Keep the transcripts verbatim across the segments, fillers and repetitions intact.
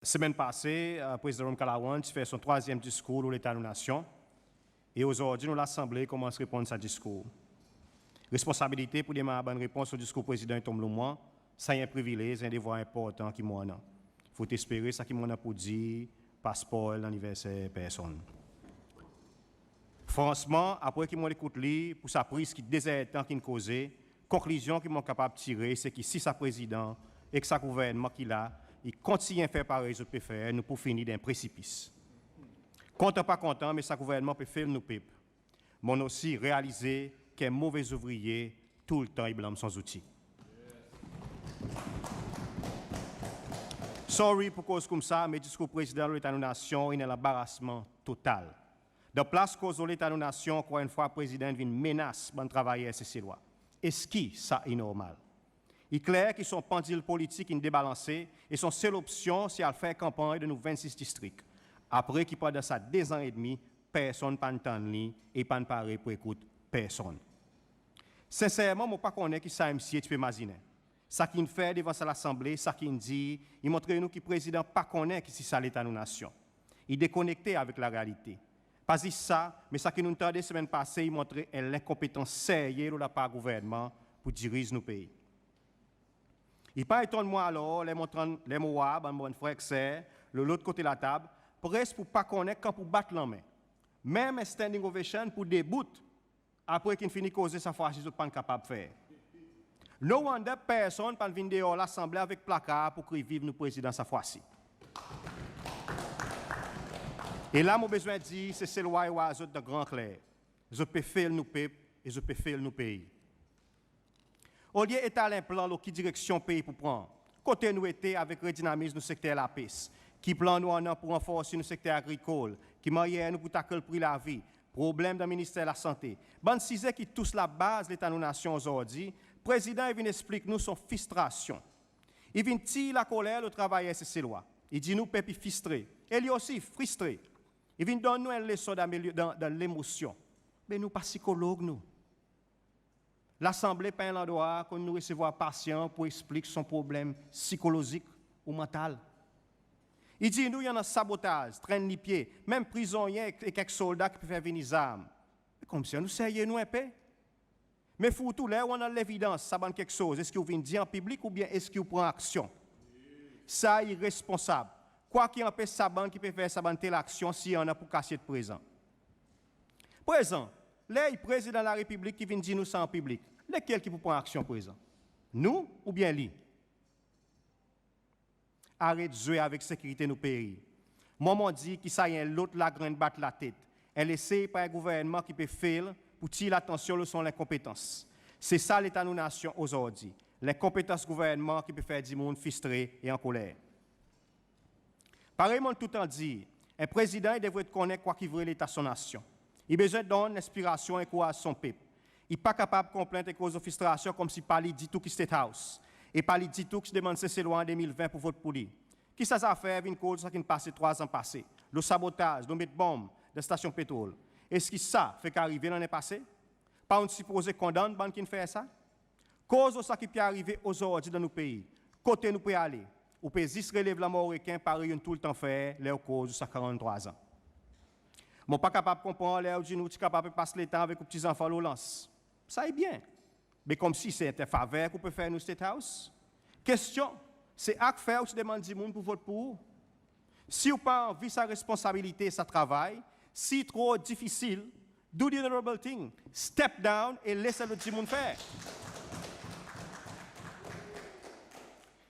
Semenn pase, Prezidan Ramkalawan ti fer son trwazyenm diskour lo Leta nou Nasyon, e ozordi nou Lasanble i konmans reponn sa diskour. Responsabilite pou demar bann repons lo diskour Prezidan i tonm lo mwan, sa i en privilez e en devwar enportan ki mon annan. Fotespere sa ki mon annan pou dir pa spwel laniverser personn. Fransman, apre ki mon'n ekout li pou sa preski de zerdtan ki'n koze, konklizyon ki mon kapab tire se ki si sa Prezidan ek sa Gouvernman ki la i kontinyen fer parey zot pe fer, nou pou fini dan en presipis. Kontan pa kontan, me sa Gouvernman pe fail nou pep. Mon'n osi realize ki en move zouvriye toultan i blanm son zouti. Sorry pou koz koumsa, me diskour Prezidan lo Leta nou Nasyon in en lanbarasman total. Dan plas koz lo Leta nou Nasyon, ankor enn fwa Prezidan in vin menas bann travayer Seselwa. Eski sa i normal? I kler ki son pandil politik in debalanse e son sel opsyon se al fer kanpanny dan nou vennsis distrik, apre ki pandan sa de zan edmi personn pa'n tann li e i pa'n pare pou ekout personn. Senserman, mon pa konnen ki sa msye ti pe mazinen. Sa ki in fer devan sa Lasanble, sa ki in dir, i montre nou ki Prezidan pa konnen kisisa Leta nou Nasyon. I dekonekte avek larealite. Pa zis sa, me sa ki nou'n tande semenn pase i montre en lenkonpetans serye lo lapar Gouvernman pou diriz nou pei. I pa etonn mwan alor ler mon war bann mon frer ek ser lo lot kote latab pres pou pa konnen kan pou bat lanmen. Menm en standing ovation pou debout apre ki'n fini koze sa fwa si zot pa'n kapab fer. No wonder personn pa'n vin deor Lasanble avek plakar pou kriy viv nou Prezidan sa fwa si. E la mon bezwen dir Seselwa e war zot dan gran kler, zot pe fail nou pep e zot pe fail nou pei. Olye etal en plan lo ki direksyon pei pou pran, kote nou ete avek redinamiz nou sekter lapes, ki plan nou annan pou ranforsi nou sekter agrikol, ki mannyer nou pou tackle pri lavi, problenm dan Minister Lasante, bann size ki tous labaz Leta nou Nasyon ozordi, Prezidan i vin eksplik nou son fristrasyon. I vin tir lakoler lo travayer Seselwa. I dir nou pep i fristre. E li osi i fristre. I vin donn nou en leson dan, dan lemosyon. Me nou pa sikolog nou. Lasanble pa en landrwa kot nou resevwar pasyan pou eksplik son problenm sikolozik ou mantal. I dir nou i annan sabotaz, trenn lipye, menm prizonnyen e kek solda ki pe fer vini zarm. Me konmsi annou serye nou en pe. Me fourtou ler ou annan levidans sa bann keksoz, eski ou vin dir an piblik oubyen eski ou pran aksyon? Sa i iresponsab. Kwa ki anpes sa bann ki pe fer sa bann tel aksyon si i annan pou kasyet prezan? Prezan, ler i Prezidan Larepiblik ki vin dir nou sa an piblik, lekel ki pou pran aksyon prezan? Nou oubyen li? Aret zwe avek sekirite nou pei. Mwan mon dir ki sa i en lot lagrenn bat latet, en lesey par en Gouvernman ki pe fail pou tir latansyon lo son lenkonpetans. Se sa Leta nou Nasyon ozordi, lenkonpetans Gouvernman ki pe fer dimoun fristre e ankoler. Parey mon'n toultan dir, en Prezidan i devret konnen kwa ki vre leta son Nasyon. I bezwen donn lenspirasyon e kouraz son pep. I pa kapab konplent e koz lo fristrasyon konmsi pa li ditou ki State House e pa li ditou ki ti demann Seselwa an de mil ven pou vot pou li. Ki sa zafer vin koz sa ki'n pase trwa an pase, lo sabotaz, lo met bonm dan stasyon petrol? Eski sa fek arive lannen pase? Pa ou'n sipoze kondann bann ki'n fer sa? Koz lo sa ki pe arive ozordi dan nou pei, kote nou pe ale. Ou pe zis relev lanmor reken parey ou'n toultan fer ler ou koz lo sa karanntrwa an. Mon pa kapab konpran ler ou dir nou ti kapab pe pas letan avek ou pti zanfan lo lans. Sa i byen. Me konmsi se en faver ki ou pe fer nou State House? Kestyon, se ak fer ou ti demann dimoun pou vot pou ou? Si ou pa anvi sa responsabilite, sa travay, si i tro difisil, do the honorable thing, step down e les en lot dimoun fer.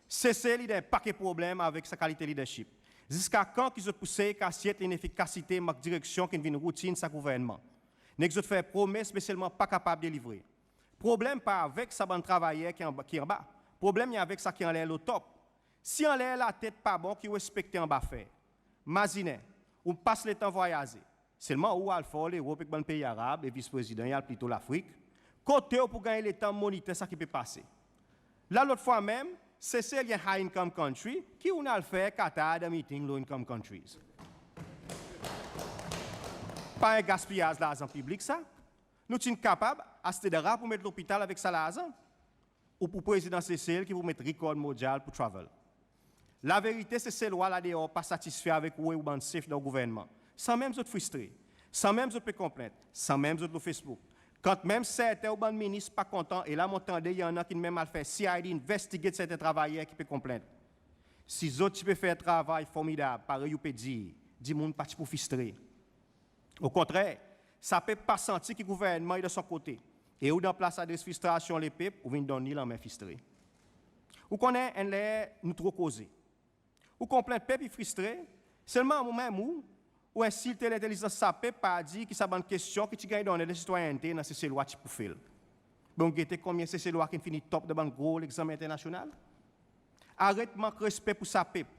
Sesel i dan en pake problenm avek sa kalite leadership. Ziska kan ki zot pou sey kasyet lenefikasite mank direksyon ki'n vin routin sa Gouvernman? Nek zot fer promes me selman pa kapab delivre. Problenm pa avek sa bann travayer ki anba, ki anba. Problenm i avek sa ki anler lo top. Si anler latet pa bon ki ou ekspekte anba fer? Mazinen, ou pas letan vwayaze. Selman ou al for Lerop ek bann pei Arab e Vis Prezidan i al plito Lafrik. Kote ou pou ganny letan monitor sa ki pe pase? La lot fwa menm, Sesel i en high income country, ki ou'n al fer Qatar dan meeting low income countries? Pa en gaspiyaz larzan piblik sa? Nou ti'n kapab aste dra pou met lopital avek sa larzan. Ou pou Prezidan Sesel ki pou met rikord mondyal pou travel. Laverite, Seselwa la deor pa satisfe avek ou e ou bann sef dan ou gouvernman. Sanmenm zot fristre, sanmenm zot pe konplent, sanmenm zot lo Facebook. Kantmenm serten ou bann minis pa kontan, e la mon tande i annan ki'n menm al fer C I D investigate serten travayer ki pe konplent. Si zot ti pe fer travay formidab parey ou pe dir, dimoun pa ti pou fristre. Okontrer, sa pep pa santi ki gouvernman i dan son kote. E ou dan plas adres fristrasyon lepep, ou vin donn li lanmen fristre. Ou konnen, enn ler nou tro koze. Ou konplent pep i fristre, selman ou menm ou, ou ensilte lentelizans sa pep par dir ki sa bann kestyon ki ti ganny donnen dan sitwayennte, en Seselwa ti pou fer. Be ou'n gete konbyen Seselwa ki'n fini top dan bann gro legzanmen enternasyonal? Aret mank respe pour sa pep.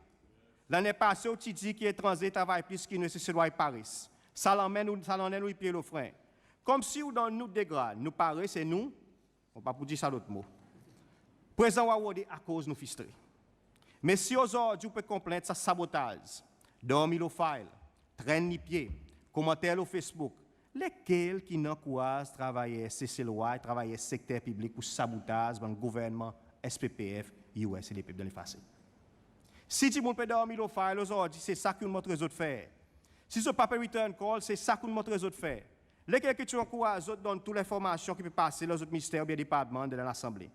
Lannen pase ou ti dir ki etranze i travay plis ki nou, Seselwa i pares. Sa lannen nou, sa lannen nou i pye lo fren. Konmsi ou donn nou de grad, nou pares e nou, mon pa pou dir sa lot mo. Prezan ou a rode akoz nou fristre. Me si ozordi ou pe konplent sa sabotaz, dormi lo file, trenn lipye, komanter lo Facebook, lekel ki'n ankouraz travayer Seselwa e travayer sekter piblik pour sabotaz bann gouvernman S P P F, U S e lepep dan lepase? Si dimoun pe dormi lo file ozordi, se sa ki ou'n montre zot fer. Si zot pa pe return call, se sa ki ou'n montre zot fer. Lekel ki ti ankouraz zot donn tou lenformasyon ki pe pase dan zot minister oubyen departman dan Lasanble?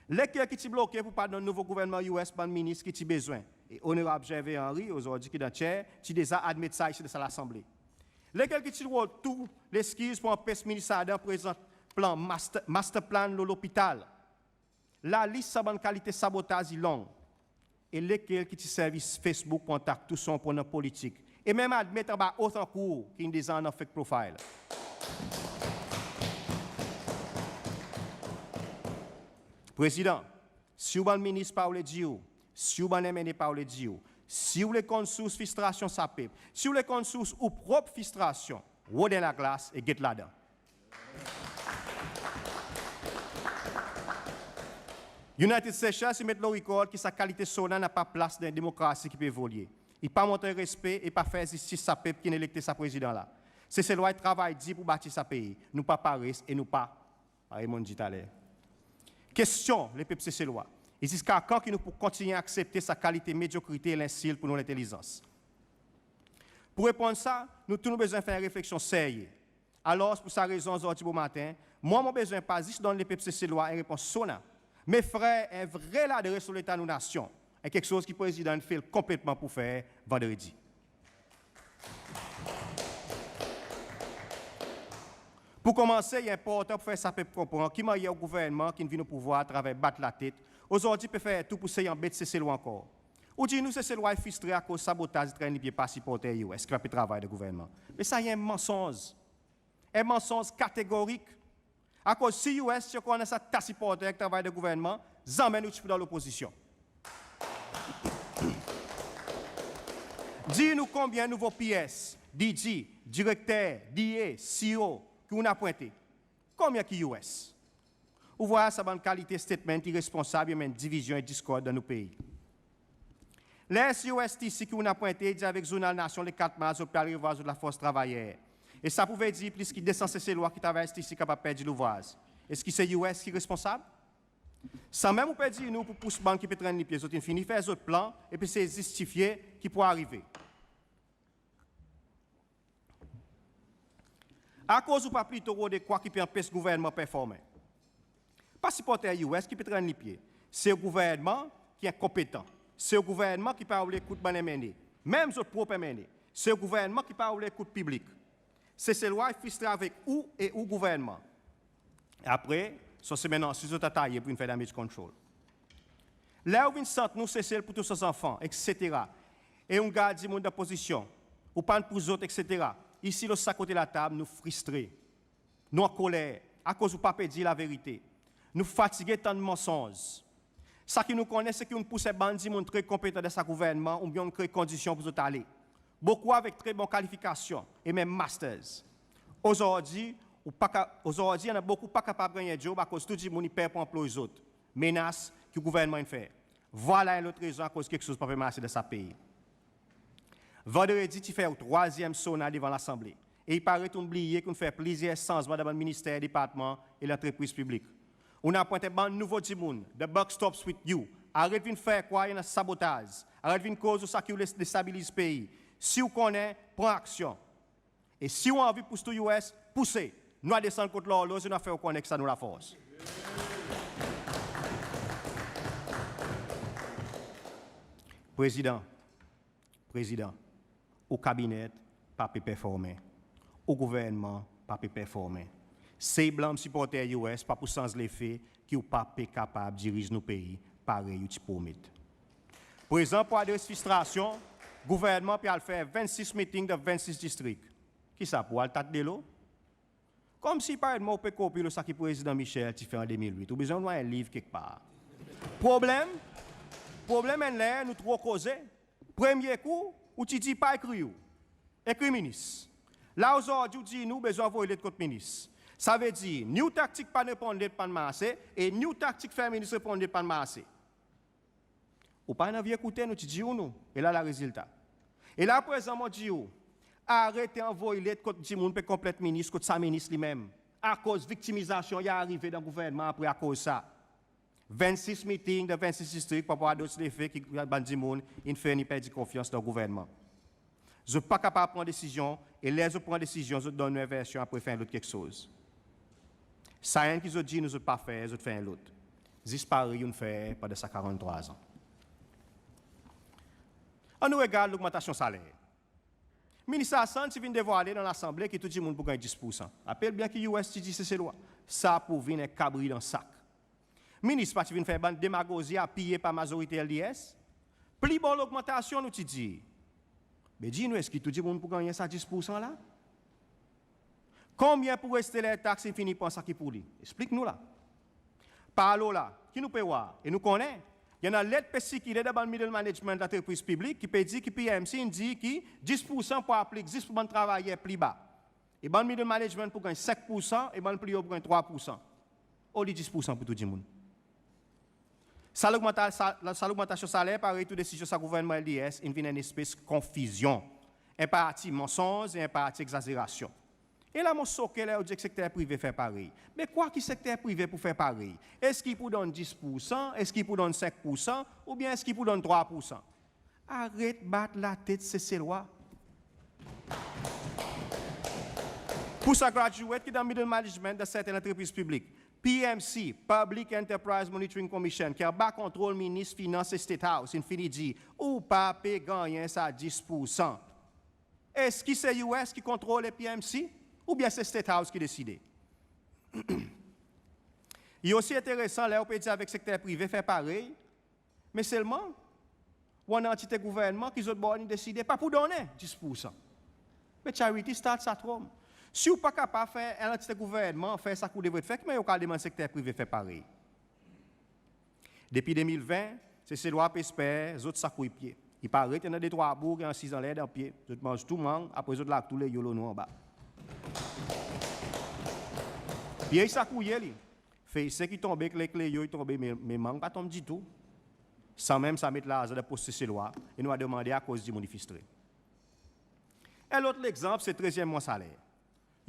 Lekel ki ti bloke pour pa donn nouvo gouvernman U S bann minis ki ti bezwen? E Onorab Gervais Henrie, ozordi ki dan Chair, ti deza admet sa isi dan sa Lasanble. Lekel ki ti rod tou leskiz pour anpes Minis Adam prezant plan master, master plan lo lopital? Lalis sa bann kalite sabotaz i long. E lekel ki ti servi Facebook pour atak tou son oponan politik, e menm admet anba ot ankour ki in deza annan fake profile? Prezidan, si ou bann minis pa oule dir ou, si ou bann M N A pa oule dir ou, si ou le konn sours fristrasyon sa pep, si ou le konn sours ou prop fristrasyon, rod en laglas e get ladan. United Seychelles i met lo rikord ki sa kalite SONA napa plas dan en demokrasi ki pe evolye. I pa montre respe e pa fer zistis sa pep ki'n elekte sa prezidan la. Seselwa i travay dir pour batir sa pei. Nou pa pares e nou pa, parey mon'n dir taler. Kestyon lepep Seselwa, i ziska kan ki nou pou kontinyen aksepte sa kalite medyokrite e lensilt pour nou lentelizans? Pour reponn sa, nou tou nou bezwen fer en refleksyon serye. Alors, pour sa rezon, ozordi bomaten, mwan mon bezwen pa zis donn lepep Seselwa en repons SONA, me fer en vre ladres lo leta nou nasyon, en keksoz ki Prezidan in fail konpletman pour fer Vandredi. Pour konmanse, i enportan pour fer sa pep konpran ki mannyer ou gouvernman ki'n vin o pouvwar atraver bat latet, ozordi pe fer tou pour sey anbet Seselwa ankor. Ou dir nou Seselwa i fristre akoz sabotaz i trenn lipye par siporter U S ki pa pe travay dan gouvernman. Me sa i en mansonz. En mansonz kategorik. Akoz si U S ti ankor annan sa ta siporter ki travay dan gouvernman, zanmen nou ti pou dan lopozisyon. Dir nou konbyen nouvo P S, D G, direkter, D A, C E O ki ou'n apwente. Konbyen ki U S? Ou vwar sa bann kalite statement iresponsab i anmenn divizyon e diskord dan nou pei. Ler S U S T C ki ou'n apwente i dir avek zournal Nasyon le kat Mars zot pe al revwar zot lafors travayer, e sa pou vedir plis ki de san Seselwa ki travay S T C kapab perdi louvraz, eski se U S ki responsab? Sanmenm ou pe dir nou pou pous bann ki pe trenn lipye, zot in fini fer zot plan e pe sey zistifye ki pou arive. Akoz ou pa plito rode kwa ki pe anpes gouvernman performen? Pa siporter U S ki pe trenn lipye. Se ou gouvernman ki enkonpetan. Se ou gouvernman ki pa oule ekout bann M N A, menm zot prop M N A. Se ou gouvernman ki pa oule ekout piblik. Seselwa i fristre avek ou e ou gouvernman. Apre, son semenn answit zot a taye pour vin fer damage control. Ler ou vin sant nou Sesel pour tou son zanfan, etsetera, e ou'n gard dimoun dan pozisyon, ou pa'n pour zot, etsetera. Isi lo sa kote latab nou fristre. Nou ankoler akoz ou pa pe dir laverite. Nou fatige tann mansonz. Sa ki nou konnen se ki ou'n pous en bann dimoun tre konpetan dan sa gouvernman oubyen ou'n kree kondisyon pour zot ale. Bokou avek tre bon kalifikasyon e menm masters. Ozordi, ou pa ka, ozordi i annan bokou pa kapab ganny en job akoz tou dimoun i per pour anploy zot. Menas ki gouvernman in fer. Vwala en lot rezon akoz keksoz pa pe marse dan sa pei. Vandredi ti fer ou trwazyenm SONA devan Lasanble, e i paret ou'n bliye ki ou'n fer plizyer sanzman dan bann minister, departman e lantrepriz piblik. Ou'n apwent en bann nouvo dimoun, the buck stops with you, Aret vin fer krwar i annan sabotaz. Aret vin koz lo sa ki oule destabiliz pei. Si ou konnen, pran aksyon. E si ou anvi pous tou US, pouse. Nou a desann kot lorloz e nou a fer ou konnen ki sa nou lafors. Prezidan, Prezidan, ou Cabinet pa pe performen. Ou Gouvernman pa pe performen. Sey blanm siporter US pa pou sanz lefe ki ou pa pe kapab diriz nou pei parey ou ti promet. Prezan pou adres fristrasyon, Gouvernman pe al fer vennsis meeting dan vennsis distrik. Ki sa, pou al tat delo? Konmsi parey ou pe kopi lo sa ki Prezidan Michel ti fer an de mil wit. Ou bezwen war en liv kekpar. Problenm, problenm enn ler nou tro koze. Premye kou, ou ti dir pa ekrir ou. Ekrir Minis. La ozordi ou dir nou ou bezwen anvoy let kot Minis. Savedir, ni ou taktik pa'n reponn let pa'n marse, e ni ou taktik fer Minis reponn let pa'n marse. Ou pa'n anvi ekoute nou, ti dir ou nou. E la, la rezilta. E la prezan mon dir ou, arete anvoy let kot dimoun pe konplent Minis, kot sa Minis li menm. Akoz viktimizasyon i arive dan Gouvernman apre akoz sa. Vennsis meeting dan vennsis distrik pa pou adres lefe ki bann dimoun in fini perdi konfyans dan Gouvernman. Zot pa kapab pran desizyon, e ler zot pran desizyon, zot donn nou en versyon, apre fer en lot keksoz. Sa enn ki zot dir nou zot pa fer, zot fer en lot. Zis parey ou'n fer pandan sa karanntrwa an. Annou regard logmantasyon saler. Minis Hassan ti vin devwale dan Lasanble ki tou dimoun pou ganny dis poursan. Rapel byen ki US ti dir Seselwa, sa pou vin en kabri dan sak. Minis pa ti vin fer bann demagozi apiye par mazorite LDS. Pli bon logmantasyon, nou ti dir. Be dir nou, eski tou dimoun pou gannyen sa dis poursan la? Konbyen pou reste ler taks in fini pran sa ki pou li? Eksplik nou la. Par lo la, ki nou pe war? E nou konnen, i annan let pe sirkile dan bann middle management lantrepriz piblik ki pe dir ki PMC in dir ki dis poursan pou aplik zis pou bann travayer pli ba. E bann middle management pou ganny senk poursan, e bann pli o pou ganny trwa poursan. Oli dis poursan pou tou dimoun? Sa logmanta-, sa, sa logmantasyon saler, parey tou desizyon sa Gouvernman LDS, in vin en espes konfizyon, en parti mansonz e en parti egzazerasyon. E la mon soke ler ou dir ek sekter prive fer parey. Me kwa ki sekter prive pou fer parey? Eski i pou donn dis poursan? Eski i pou donn senk poursan? Oubyen eski i pou donn trwa poursan? Aret bat latet Seselwa. Pou sa graduate ki dan middle management dan serten lantrepriz piblik, PMC, Public Enterprise Monitoring Commission, ki anba kontrol Minis Finans e State House, in fini dir, ou pa pe gannyen sa dis poursan. Eski se US ki kontrol PMC, oubyen se State House ki deside? I osi enteresan ler ou pe dir avek sekter prive fer parey, me selman ou annan antite Gouvernman ki zot bor in deside pa pou donnen dis poursan. Me charity starts at home. Si ou pa kapab fer en antite Gouvernman fer sa ki ou devret fer, ki mannyer ou kapab demann sekter prive fer parey? Depi de mil ven, Seselwa pe esper zot sakouy pye. I paret i annan de trwa boug i ansiz anler dan pye. Zot manz tou mang, apre zot larg tou leyo lo nou anba. Pye i sakouye li. Feysen ki tonbe ek leyo i tonbe, me, me mang pa tonm ditou. Sanmenm sa met larzan dan pos Seselwa, e nou a demande akoz dimoun i fristre. En lot legzanp, se trezyenm mwan saler.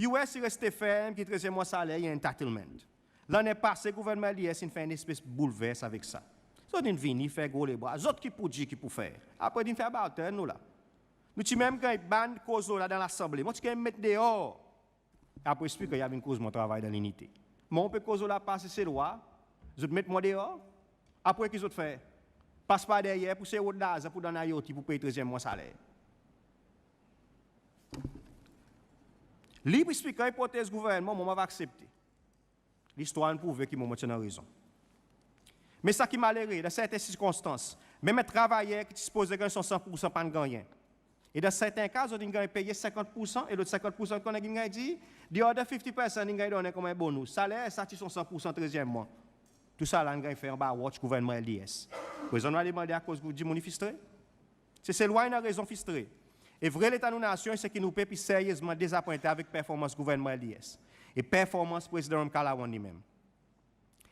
US i reste ferm ki trezyenm mwan saler i en entitlement. Lannen pase, Gouvernman LDS in fer en espes boulvers avek sa. Zot in vini fer gro lebra, zot ki pou dir ki pou fer. Apre vin fer about turn nou la. Nou ti menm ganny ban koz lo la dan Lasanble. Mon ti ganny met deor. Apre Speaker, i a vin koz mon travay dan Linite. Mwan mon pe koz lo la par Seselwa, zot met mwan deor. Apre ki zot fer? Pas par deryer pou sey rod larzan pou donn IOT pou pey trezyenm mwan saler. Li, Speaker, i protez Gouvernman, mwan mon ava aksepte. Listwar in prouve ki mwan mon ti annan rezon. Me sa ki malere, dan serten sirkonstans, menm en travayer ki ti sipoze ganny son san poursan pa'n gannyen. E dan serten ka, zot in ganny peye senkant poursan, e lot senkant poursan, ou konnen ki in ganny dir? The other fifty percent in ganny donnen konman en bonus. Saler sa ti son san poursan trezyenm mwan. Tousala in ganny fer anba watch Gouvernman LDS. Prezan nou a demande akoz dimoun i fristre? Seselwa i annan rezon fristre. E vre leta nou nasyon, se ki nou pep i seryezman dezapwente avek performans Gouvernman LDS e performans Prezidan Ramkalawan li menm.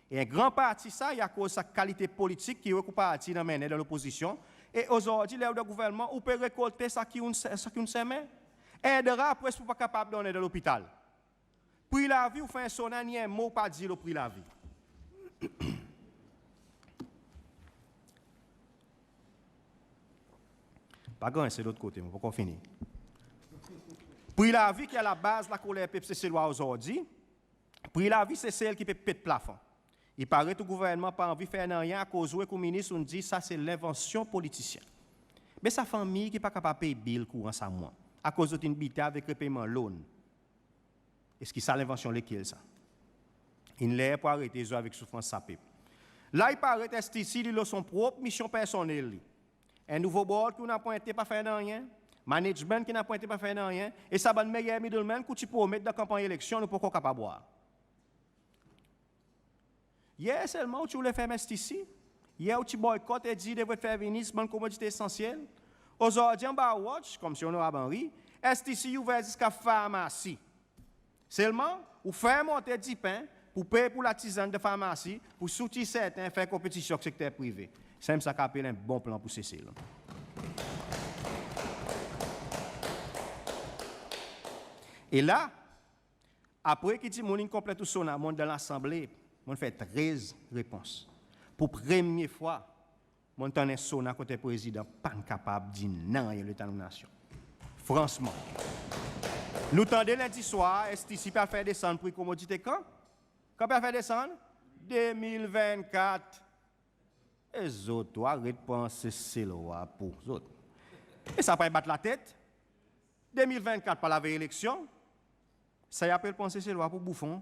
E en gran parti sa i akoz sa kalite politik ki ou ek ou parti in anmennen dan lopozisyon. E ozordi, ler ou dan Gouvernman, ou pe rekolte sa ki ou'n se-, sa ki ou'n semen. En dra pres pou pa kapab donnen dan lopital. Pri lavi, ou fer en SONA, ni en mo ou pa dir lo pri lavi. Pa grense lot kote, mon pa ankor fini. Pri lavi ki alabaz lakoler pep Seselwa ozordi, pri lavi Sesel ki pe pet plafon. I paret ou gouvernman pa anvi fer nanryen akoz ou ek ou Minis ou'n dir sa se lenvansyon politisyen. Be sa fanmir ki pa kapab pey bil kouran sa mwan akoz zot in bite avek repeyman loan. Eski sa lenvansyon lekel sa? In ler pour arete zwe avek soufrans sa pep. La i paret STC li lo son prop misyon personnel li. En nouvo Board ki ou'n apwente pa fer nanryen, management ki'n apwente pa fer nanryen, e sa bann meyer middleman ki ou ti promet dan kanpanny eleksyon nou pa ankor kapab vwar. Yer selman ou ti oule ferm STC. Yer ou ti boycott e dir i devret fer vini bann komodite esansyel. Ozordi anba ou watch, konmsi Onorab Henrie, STC i ouver ziska farmasi. Selman ou fer monte dipen pour pey pour latizann dan farmasi pour soutir serten fer konpetisyon ek sekter prive. Sanmenm sa ki apel en bon plan pour Sesel. E la, apre ki dimoun in konplent ou SONA, mon'n dan Lasanble, mon'n fer trez repons. Pour premye fwa mon'n tann en SONA kot en Prezidan pa'n kapab dir nanryen lo Leta nou nasyon. Fransman. Nou tande lendi swar STC pe al fer desann pri komodite kan? Kan pe al fer desann? De mil venn kat. E zot tou aret pran Seselwa pour zot. E sa pa i bat latet? De mil venn kat pa lavey eleksyon? Sa i apel pran Seselwa pour boufon.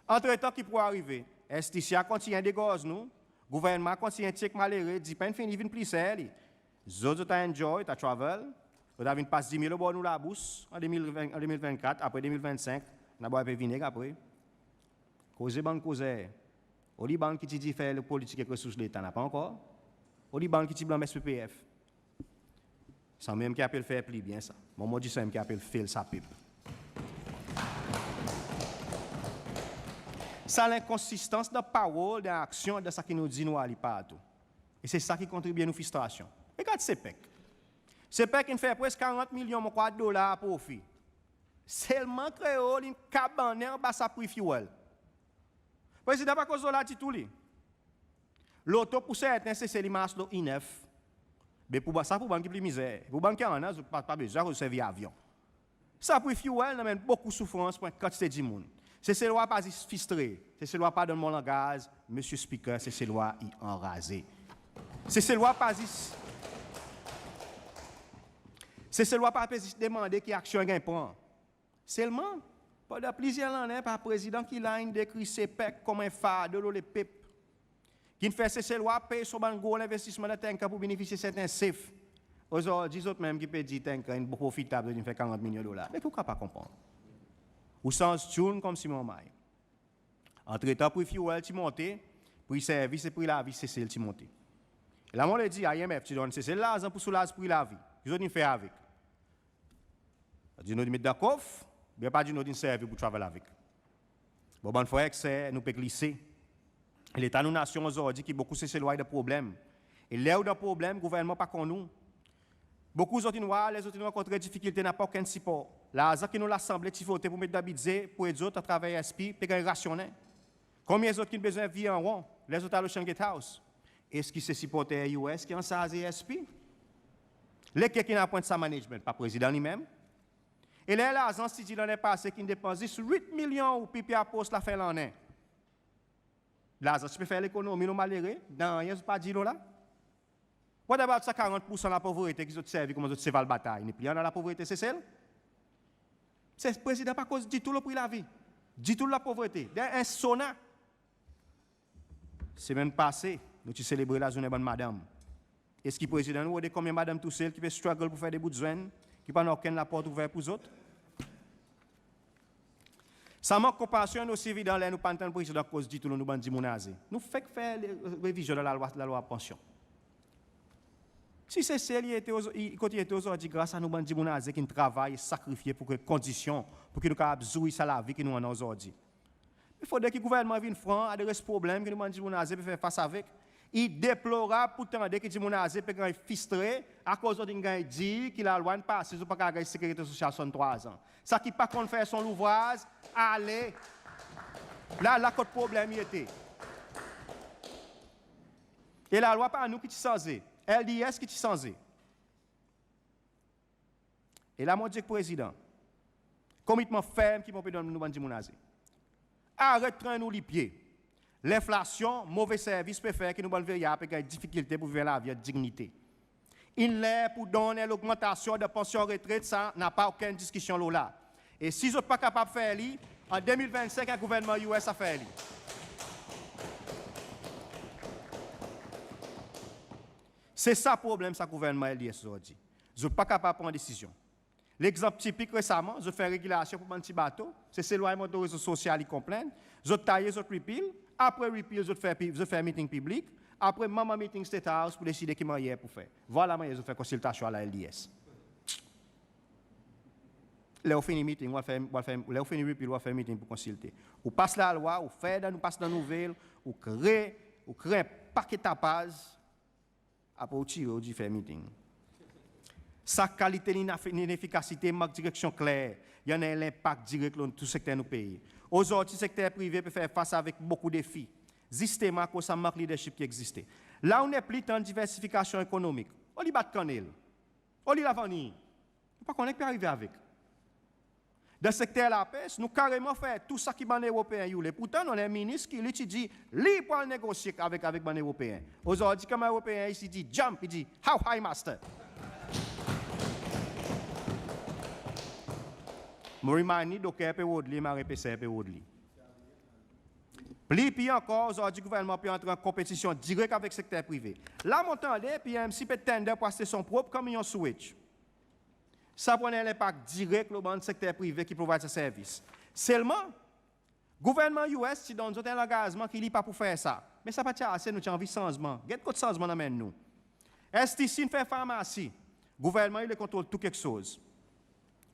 Antretan ki pou arive? STC a kontinyen degorz nou. Gouvernman a kontinyen tir ek malere, dipen in fini vin pli ser li. Zot, zot a enjoy, zot a travel. Zot a vin pas dimi lo bor nou labous an de mil venn, an de mil venn kat, apre de mil venn senk napa pe vineg apre. Koze bann koze. Oli bann ki ti dir fer politik ek resours Leta, napa ankor? Oli bann ki ti blanm SPPF? Sanmenm ki apel fer pli byen sa. Mwan mon dir sanmenm ki apel fel sa pep. Sa lenkonsistans dan parol, dan aksyon, dan sa ki nou dir nou ale partou. E se sa ki kontribye nou fristrasyon. Regard CPEC. CPEC in fer pres karant milyon mon krwar dolar profi. Selman Kreol in kabannen anba sa pri fuel. Prezidan pa koz lo la ditou li. Loto pour serten Sesel i mars lo I nef. Be pour sa pour bann ki pli mizer. Pour bann ki annan, zot pa, pa bezwen akoz zot servi avyon. Sa pri fuel in anmenn bokou soufrans pour en kantite dimoun. Seselwa pa zis fristre. Seselwa, pardonn mon langaz, Msye Speaker, Seselwa i anraze. Seselwa pa zis, Seselwa pa pe zis demande ki aksyon i ganny pran. Selman, pandan plizyer lannen, par Prezidan ki la in dekrir CPEC konman en fardo lo lepep. Ki'n fer Seselwa pey son bann gro lenvestisman dan tanker pour benefisye serten sef. Ozordi zot menm ki pe dir tanker in profitab, zot in fer karant milyon dolar. Me ki ou kapab konpran? Ou sanz tune konmsi marmay. Antretan pri fuel ti monte, pri servis e pri lavi Sesel ti monte. E la mon le dir, IMF ti donn Sesel larzan pour soulaz pri lavi. Ki zot in fer avek? Zot in met dan kof, oubyen zot in servi pour travel avek? Bon, bann frer ek ser, nou pe glise. Leta nou nasyon ozordi ki bokou Seselwa i dan problenm. E ler ou dan problenm, gouvernman pa konn ou. Bokou zot in war, ler zot in rankontre difikilte, napa okenn sipor. Larzan ki nou Lasanble ti vote pour met dan Bidze pour ed zot atraver SP pe ganny rasyonnen. Konbyen zot ki'n bezwen vir an ron ler zot al Ocean Gate House? Eski se siporter US ki ansarz SP? Lekel ki'n apwent sa management? Pa Prezidan li menm? E ler lazans ti dir lannen pase ki'n depans zis wit milyon roupi pe apros lafen lannen. Lazans ti pe fer lekonomi lo malere, nanryen zot pa dir lo la. What about sa karant poursan lapovrete ki zot servi konman zot seval batay? Nepli annan lapovrete Sesel? Se Prezidan pa koz ditou lo pri lavi, ditou lo lapovrete. Dan en SONA. Semenn pase nou ti selebre lazournen bann madanm. Eski Prezidan in rode konbyen madanm tousel ki pe struggle pour fer de bout zwenn, ki pa annan okenn laport ouver pour zot? Sa mank konpasyon in osi evidan ler nou pa'n tann Prezidan koz ditou lo nou bann dimoun aze. Nou fek fer revizyon dan Lalwa, Lalwa Pansyon. Si Sesel i ete, kot i ete ozordi gras a nou bann dimoun aze ki'n travay e sakrifye pour ki kondisyon, pour ki nou kapab zwir sa lavi ki nou annan ozordi. Me fodre ki gouvernman i vin fran, adres problenm ki nou bann dimoun aze pe fer fas avek. I deplorab pour tande ki dimoun aze pe ganny fristre akoz zot in ganny dir ki lalwa in pase, zot pa kapab ganny sekirite sosyal swasann trwa an. Sa ki pa konn fer son louvraz, ale. La, la kot problenm i ete. E lalwa pa nou ki ti sanze, LDS ki ti sanze. E la mon dir ek Prezidan, komitman ferm ki mon pe donn nou bann dimoun aze. Aret trenn ou lipye. Lenflasyon, move servis pe fer ki nou bann veyar pe ganny difikilte pour viv en lavi an dinyite. In ler pour donn en logmantasyon dan pansyon retret, sa napa okenn diskisyon lo la. E si zot pa kapab fer li, an de mil venn senk en gouvernman US a fer li. Se sa problenm sa gouvernman LDS ozordi. Zot pa kapab pran desizyon. Legzanp tipik resaman, zot fer regilasyon pour bann pti bato, Seselwa i mont lo rezo sosyal i konplenn, zot taye, zot repeal, apre repeal zot fer pi- zot fer meeting piblik, apre manm an meeting State House pour deside ki mannyer pour fer. Vwala mannyer zot fer konsiltasyon a la LDS. Ler ou fini meeting, ou al fer, ou al fer, ler ou fini repeal, ou al fer meeting pour konsilte. Ou pas lalwa, ou fer dan, ou pas dan nouvel, ou kre, ou kre en paket tapaz, apre ou tire, ou dir fer meeting. Sa kalite linefikasite mank direksyon kler, i annan en lenpak direk lo tou sekter nou pei. Ozordi sekter prive pe fer fas avek bokou defi, zisteman akoz sa mank leadership ki egziste. La ou nepli tann diversifikasyon ekonomik, oli bat kannel, oli lavanir. Nou pa konnen ki pe arive avek. Dan sekter lapes, nou kareman fer tou sa ki bann Eropeen i oule. Pourtan nou annan en minis ki li ti dir li pou al negosye avek, avek bann Eropeen. Ozordi konman Eropeen i dir jump, i dir how high, master? Mon remind li, doker pe rod li, mare peser pe rod li. Pli pir ankor, ozordi gouvernman pe antre an konpetisyon direk avek sekter prive. La mon tande PMC pe tender pour aste son prop kamiyon sewage. Sa pou annan en lenpak direk lo bann sekter prive ki provide sa servis. Selman, gouvernman US ti donn zot en langazman ki li pa pou fer sa. Me sa pa ti ase, nou ti anvi sanzman. Get kot sanzman in anmenn nou. STC in fer farmasi. Gouvernman i oule kontrol tou keksoz.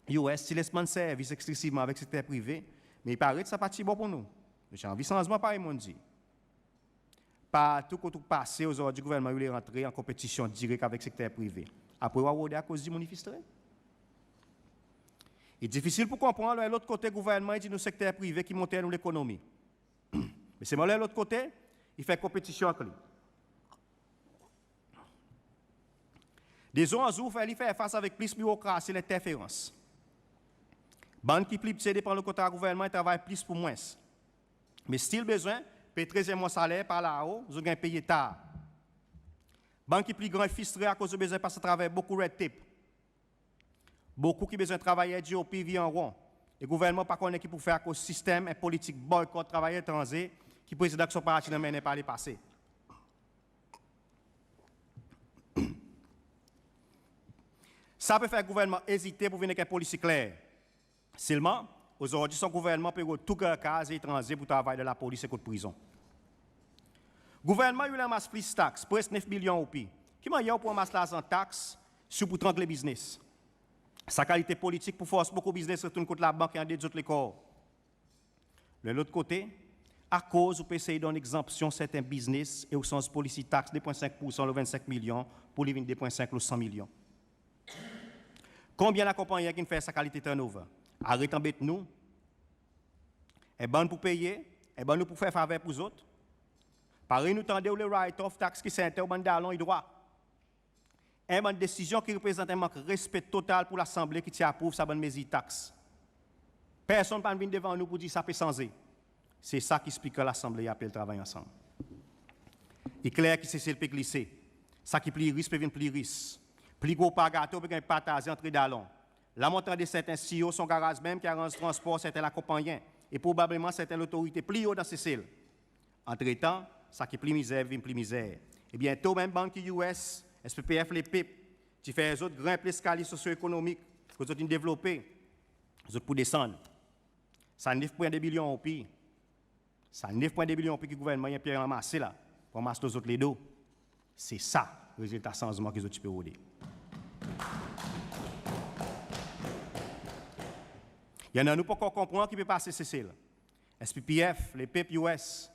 US ti les bann servis eksklisivman avek sekter prive, me i paret sa pa ti bon pour nou. Nou ti anvi sanzman, parey mon'n dir. Partou kot ou pase ozordi, gouvernman i oule antre an konpetisyon direk avek sekter prive. Apre ou a rode akoz dimoun i fristre. I difisil pour konpran, lo en lot kote gouvernman i dir nou sekter prive ki moter nou lekonomi. Me selman lo en lot kote, i fer konpetisyon avek li. Dezour an zour ou fer li fer fas avek plis birokrasi, lenterferans. Bann ki pli pti e depan lo kontra gouvernman i travay plis pour mwens. Me still bezwen pey trezyenm mwan saler par lao, zot ganny peye tar. Bann ki pli gran i fristre akoz zot bezwen pas atraver bokou red tape. Bokou ki bezwen travayer GOP i vir an ron. E gouvernman pa konnen ki pou fer akoz sistenm en politik boykot travayer etranze ki Prezidan ek son parti in anmennen par lepase. Sa pe fer gouvernman ezite pour vin ek en polisi kler. Selman, ozordi son gouvernman pe rod tou Gurkhas e etranze pour travay dan lapolis e kot prizon. Gouvernman i oule anmas plis taks, preski nef bilyon roupi. Ki mannyer ou pou anmas larzan taks si ou pou trangle biznes? Sa kalite politik pou fors bokou biznes retourn kot labank e andet zot lekor. Lo en lot kote, akoz ou pe esey donn egzanpsyon serten biznes e ou sanz polisi taks de pwen senk poursan lo vennsenk milyon pour li vin de pwen senk lo san milyon? Konbyen lakonpannyen ki'n fer sa kalite turnover? Aret anbet nou. En bann pou peye, en bann nou pou fer faver pour zot. Parey nou tande ou le write off taks ki serten ou bann dalon i drwa. En bann desizyon ki reprezant en mank respe total pour Lasanble ki ti aprouv sa bann mezir taks. Personn pa'n vin devan nou pour dir sa pe sanze. Se sa ki Speaker Lasanble i apel travay ansanm. I kler ki Sesel pe glise. Sa ki pli ris pe vin pli ris. Pli gro par gato pe ganny partaze antre dalon. La mon tande serten CEO son garaz menm ki aranz transpor serten lakonpannyen e probableman serten lotorite pli o dan Sesel. Antretan, sa ki pli mizer vin pli mizer. E byento menm bann ki US, SPPF, Lepep ti fer zot grenp leskalye sosyo-ekonomik kot zot in devlope, zot pou desann. Sa nef pwen de bilyon roupi, sa nef pwen de bilyon roupi ki gouvernman i pe anmase la, pou anmas lo zot ledo. Se sa rezilta sanzman ki zot ti pe rode. I annan nou pa ankor konpran ki pe pase Sesel. SPPF, Lepep, US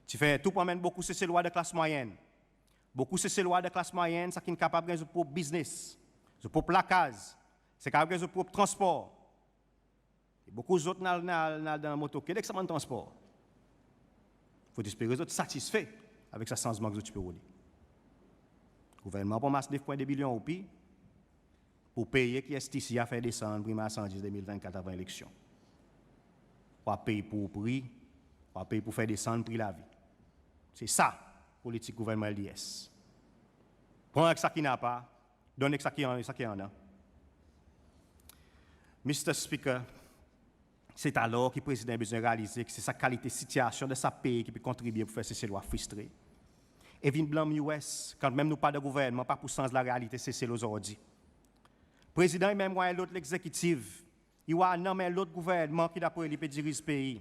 ti fer tou pour anmenn bokou Seselwa dan klas mwayenn. Bokou Seselwa dan klas mwayenn sa ki'n kapab ganny zot prop biznes, zot prop lakaz, sa kapab ganny zot prop transpor. E bokou zot in al, in al, in al dan motorcade ek sa bann transpor. Fotespere zot satisfe avek sa sanzman ki zot ti pe rode. Gouvernman pou anmas nef pwen de bilyon roupi. pou peye ki STC a fer desann pri marsandiz de mil vennkat avan eleksyon. Ou a pey pou pri, ou a pey pou fer desann pri lavi. Se sa politik Gouvernman LDS. Pran ek sa ki napa, donn ek sa ki annan. Mr Speaker, se alor ki Prezidan i bezwen realize ki se sa kalite sityasyon dan sa pei ki pe kontribye pou fer Seselwa fristre. E vin blanm US, kantmenm nou pa dan Gouvernman, pa pou sanz larealite Sesel ozordi. Prezidan i menm war en lot Legzekitiv, i war nanm en lot Gouvernman ki dapre li pe diriz pei.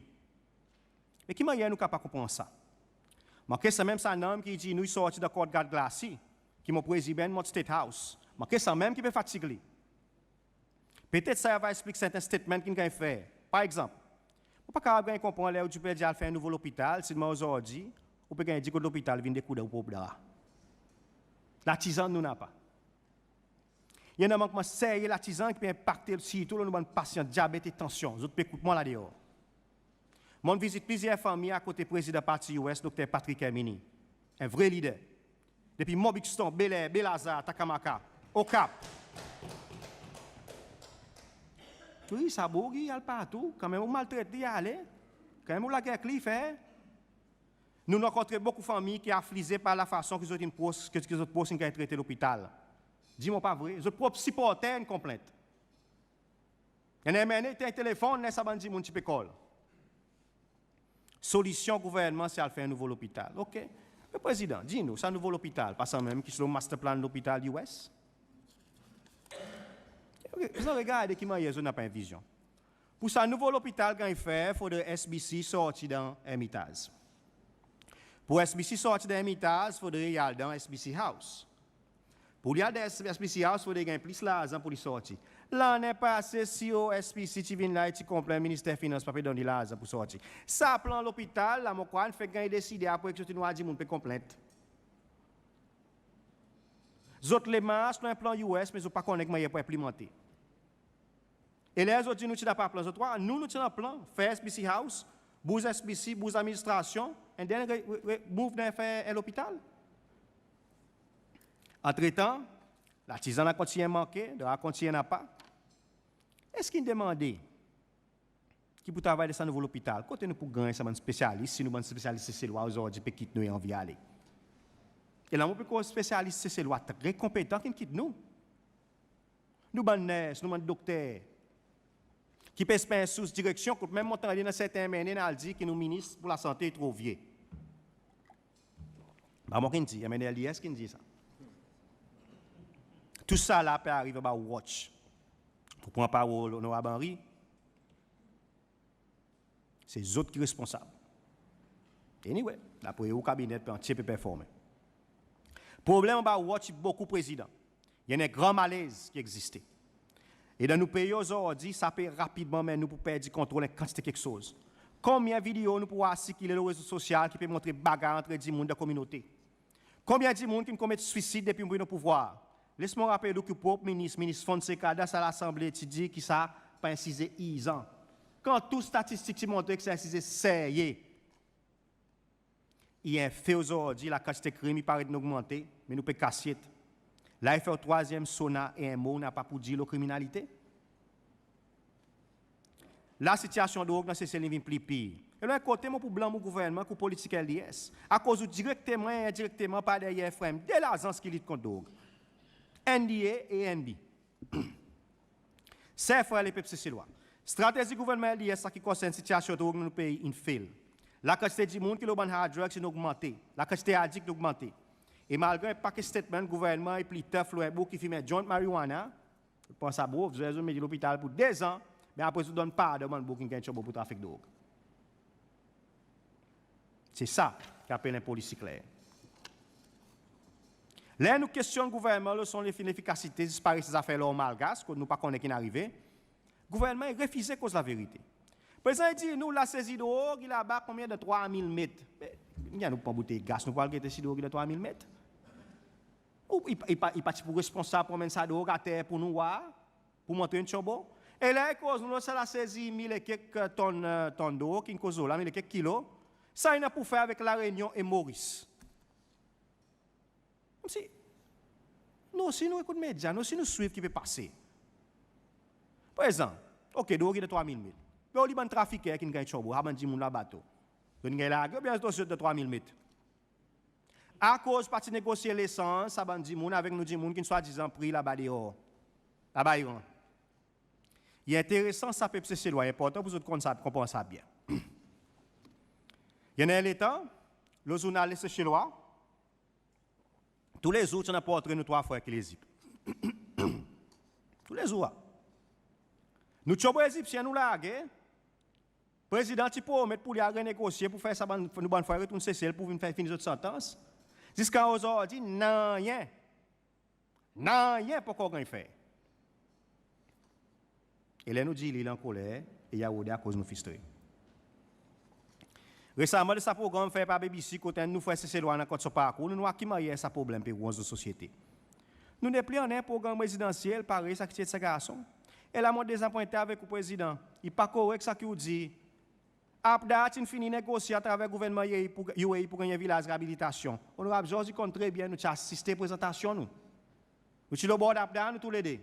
E ki mannyer nou kapab konpran sa? Manke sanmenm sa nanm ki i dir nou i sorti dan Courtyard Glacis, ki mon preziben mont State House. Manke sanmenm ki pe fatig li. Petet sa i ava eksplik serten statement ki'n ganny fer. Par egzanp, mon pa kapab ganny konpran ler ou dir ou pe al fer en nouvo lopital, sidman ozordi ou pe ganny dir kot lopital vin dekoudan ou prop dra. Latizann nou napa. I annan mankman serye latizann ki pe enpakte sirtou lo nou bann pasyan dyabet e tansyon. Zot pe ekout mwan la deor. Mon'n vizit plizyer fanmir akote Prezidan parti US, Dokter Patrick Herminie. En vre lider. Depi Mont Buxton, Bel Air, Baie Lazare, Takamaka, Au Cap. Wi, sa boug i al partou. Kanmenm ou maltret li, i ale. Kanmenm ou lager ek li, i fer. Nou'n rankontre bokou fanmir ki aflize par lafason ki zot in pros, ki, ki zot pros in ganny trete lopital. Dir mwan pa vre, zot prop siporter in konplent. I annan MNA i tenny telefonn ler sa bann dimoun ti pe call. Solisyon Gouvernman se al fer en nouvo lopital. Ok. Me Prezidan, dir nou, sa nouvo lopital pa sanmenm ki lo master plan lopital US? Ok, zot regarde ki mannyer zot napa en vizyon. Pour sa nouvo lopital ganny fer, fodre SBC sorti dan Hermitage. Pour SBC sorti dan Hermitage, fodre i al dan SBC House. Pour li al dan SBC House, fodre i ganny plis larzan pour li sorti. Lannen pase CEO SBC ti vin la, i ti konplent Minister Finans pa pe donn li larzan pour sorti. Sa plan lopital la, mon krwar in fek ganny deside apre ki zot in war dimoun pe konplent. Zot le mars lo en plan US, me zot pa konnen ki mannyer pou enplimante. E ler zot dir nou ti napa plan, zot war, nou, nou ti annan plan, fer SBC House, bouz SBC, bouz ladministrasyon, and then re, re, re, move dan fer en lopital. Antretan, latizann a kontinyen manke, dra a kontinyen napa. Eski in demande ki pou travay dan sa nouvo lopital, kote nou pou ganny sa bann spesyalis, si nou bann spesyalis Seselwa ozordi pe kit nou e anvi ale? E la mon pe koz spesyalis Seselwa tre konpetan ki'n kit nou. Nou bann ners, nou bann dokter, ki pe esper en sours direksyon, kot menm mon tande dan serten MNA in al dir ki nou Minis pour Lasante i tro vye. Pa mwan ki'n dir, MNA LDS ki'n dir sa. Tousala pe ariv anba ou watch. Pour pran parol Onorab Henrie, se zot ki responsab. Anyway, dapre ou kabinet antye pe performen. Problenm anba ou watch i bokou, Prezidan. I annan en gran malez ki egziste. E dan nou pei ozordi, sa pe rapidman anmenn nou pour perdi kontrol en kantite keksoz. Konbyen video nou pou war sirkile lo rezo sosyal ki pe montre bagay antre dimoun dan kominote? Konbyen dimoun ki'n komet swisid depi nou pran pouvwar? Les mon rapel ou ki ou prop Minis, Minis Fonseca, dan sa Lasanble ti dir ki sa pa en size irzan, kan tou statistik ti montre ki sa en size serye. I en fe ozordi, lakantite krim i paret in ogmante, me nou pe kasyet. La i fer ou trwazyenm SONA e en mo ou napa pour dir lo kriminalite. La sityasyon drog dan Sesel in vin pli pir. E lo en kote mon pou blanm ou Gouvernman ek ou politik LDS, akoz ou direkteman e endirekteman par deryer ferm de lazans ki lit kont drog, NDEA e ANB. Ser frer lepep Seselwa, stratezi Gouvernman LDS an sa ki konsern sityasyon drog dan nou pei in fail. Lakantite dimoun ki lo bann hard drugs in ogmante, lakantite adikt in ogmante. E malgre en pake statement, Gouvernman i pli tough lo en boug ki fim en joint marijuana, zot pran sa boug, zot met li lopital pour de zan, me apre zot donn pardon bann boug ki'n ganny tyobo pour trafik drog. Se sa ki apel en polisi kler. Ler nou kestyonn Gouvernman lo son inefikasite zis parey sa zafer lor Malgas, kot nou pa konnen ki'n arive, Gouvernman i refize koz laverite. Prezan i dir nou lasezi drog i laba konbyen, dan trwa mil met. Me, nou pran boutey gas, nou pou al gete si drog i dan trwa mil met? Ou i, i pa, i pa ti pou responsab pour anmenn sa drog ater pour nou war, pour montre in tyobo? E ler i koz nou lo sa lasezi mil e kek, e, tonn, e, tonn drog ki'n koz lo la, mil e kek kilo, sa i annan pour fer avek La Reunion e Moris? Konmsi nou osi nou ekout medya, nou osi nou swiv ki pe pase. Prezan, ok, drog i dan trwa mil met. Be ou li bann trafiker ki'n ganny tchonbo, sa bann dimoun lo bato, zot in ganny large oubyen zot osi zot dan trwa mil met? Akoz pa ti negosye lesanz sa bann dimoun avek nou dimoun ki'n swadizan pri laba deor, laba Iran? I enteresan sa pep Seselwa, i enportan pour zot konn sa, konpran sa byen. I annan en letan, lo zournal Le Seychellois, toulezour ti annan portre nou trwa frer ki Lezip. Toulezour. Nou tchonbo Ezipsyen, nou large. Prezidan ti promet pour li al renegosye pour fer sa bann, nou bann frer retourn Sesel pour vin fer fini zot santans. Ziska ozordi, nanryen, nanryen pa ankor ganny fer. E ler nou dir li, li ankoler e i arode akoz nou fristre. Resaman, dan sa progranm fer par BBC kot enn nou frer Seselwa, nou annan kont son parkour, nou'n war ki mannyer sa problenm pe ronz nou sosyete. Nou nepli annan en progranm rezidansyel parey sa ki ti Ete sa Garson. E la mon dezapwente avek ou, Prezidan. I pa korek sa ki ou dir. APDAR ti'n fini negosye atraver gouvernman UAE pour, UAE pour ganny en vilaz reabilitasyon. Onorab Georges i konn tre byen, nou ti asiste prezantasyon nou. Nou ti lo bord APDAR nou toulede.